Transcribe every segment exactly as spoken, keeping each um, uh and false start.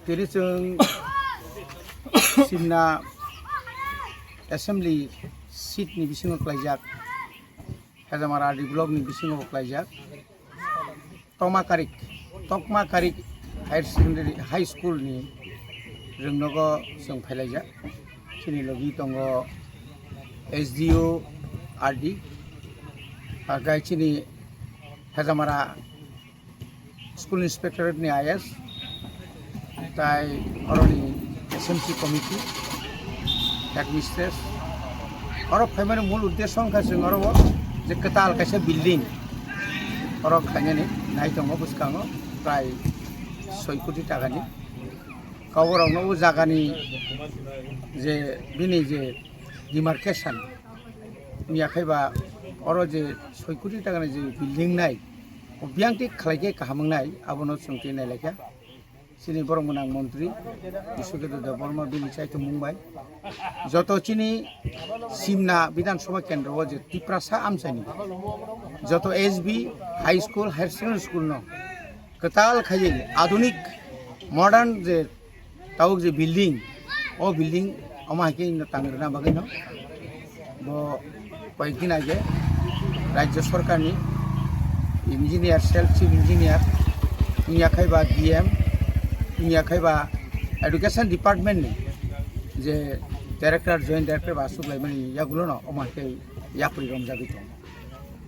Tini chwng Simna Assembly seat ni bisingo klaijak, Hejamara R D block ni bisingo klaijak Tokma Karik, Tokma Karik Higher Secondary High School ni rwngnogo chwng phailaijak. Chini logi tongo S D O R D, ah, gai chini Hejamara School Inspectorate ni I S, tai oroni S M C committee, headmistress, oro phaimani mul uddesho wngkha chwng oro o je kwtal kaisa building oro khainani nai tongo bwskango prai soi koti takani. Kauborokno o jagani je bini je demarcation wngya khe ba oro je soi koti takani je building nai, o biyang tik khlai khe kaham wngnai, abono chwng twi nai lai kha. Chini borok gwnang montri Biswaketu Debbarma bini chaitomung bai joto chini Simna Bidhan Sabha kendro o je Tiprasa amchaini joto S B High School, Higher Secondary School no kwtal khaiwi adunik modern je tabuk je building, o building omo hai khe no tang rwna bagwi no bo koyekdin age Rajya Sorkarni engineer, self chief engineer, wngya khai ba D M, wngya khai ba education department ni je director, joint director ba aswk laimani yagulo no omo hai khe yapri romjagwi tongo.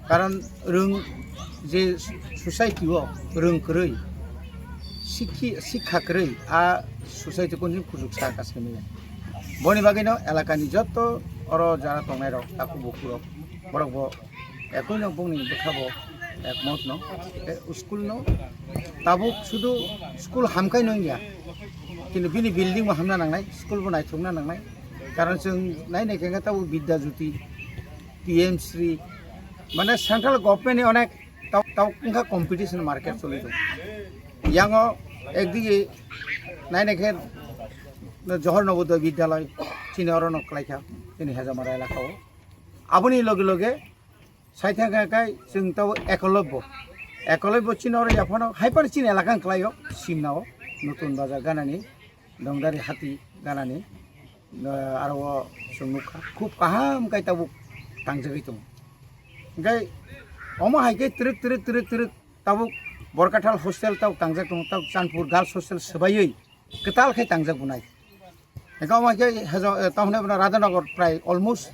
Karon rwng je society o rwng kwrwi, sikhi-, sikha kwrwi, a society koni kuchuk sa ka se manya. Boni bagwi no elakani joto oro jara tongnai rok, takhuk bukhuk rok, borok bo ekoi no bongni bwkha bo ekmot no, e, school no tabuk sudu school hamkai no wngya, kintu bini building bo hamna nangnai, school bo naithokna nangnai, karon chwng nai nai khe tabuk Vidya Jyoti, P M Shri, mane central government ni onek tabuk, tabuk wngkha competition market choli tongo. Yango ekdigi nai nai khe Johor Navodaya Vidyalay chini oro no kwlai kha, chini Hejamara elaka o. Aboni loge loge sai thang kha khai chwng tabuk Ekolobbo. Ekolobbo chini oro yaphano hai phano chini elaka wng kwlai o, Simna o, Nutun Bazar ganani, Dongdari Hati ganani. Ah, aro o chwng nukha, khub kaham khe tabuk tangjagwi tongo. Hwnkhe omo hai khe twrwk, twrwk, twrwk, twrwk tabuk Borkathal hostel tabuk tangjak tongo, tabuk Chandpur Girls Hostel swbaiwi kwtal khe tangjak bunai. Hwnkhe omo hai khe hajo, eh, tamo hwnwi bono Radhanagar prai almost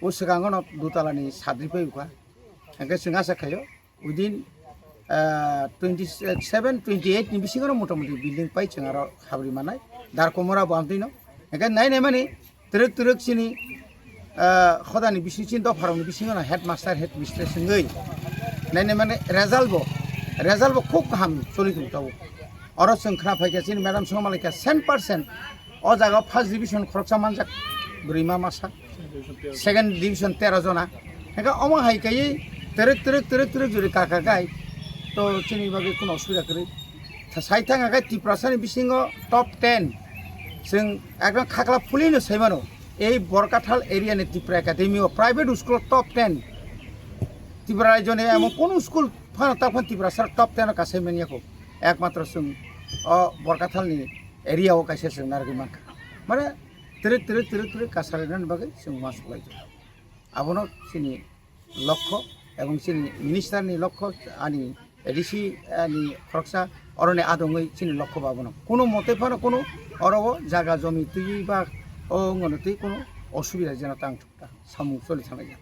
o swkango no dutala ni sadri pai ukha. Hwnkhe chwng acha khaio, within, ah, twenty seven, twenty eight ni bisingo no motamoti building pai chwng aro habri manai. Dar komora bo amtwi no. Hwnkhe nai nai mani twrwk twrwk chini, ah, hodani bising chini dopharokni bisingo no headmaster, headmistress wngwi nai nai mani result bo, result bo khub kaham choli tongo tabuk. Oro chwng khna phaikha chini madam Sonamalaikha cent percent o jaga o first division khoroksa manjak, bwrwi ma masa. Second division tero jona. Hingke omo hai kaiye terek, terek, terek, terek jori kaka kai. To chini bagwi kuno osubida kwrwi. Tha-, sai thang khe Tiprasani bisingo top ten. Chwng ekdom khakla phulino sai mano. Ei Borkathal area ni Tripura Academy o private school top ten. Tripura rajyo ni emon kono school phano ta phano Tiprasa top ten o kasai manya kho. Ekmatro chwng o Borkathal ni area o kaisa chwng narwgwi mankha. Mane twrwk, twrwk, twrwk, twrwk kasalainani bagwi chwng uansuk lai tongo. Abono chini lokho ebong chini minister ni lokho, ani A D C ni khoroksa oroni adongwi chini lokho bo abono. Kuno mote phano kuno oro o jaga jomi twiwi ba o wngmano twi kuno osubida jena tang thukta samung choli thanglaijak.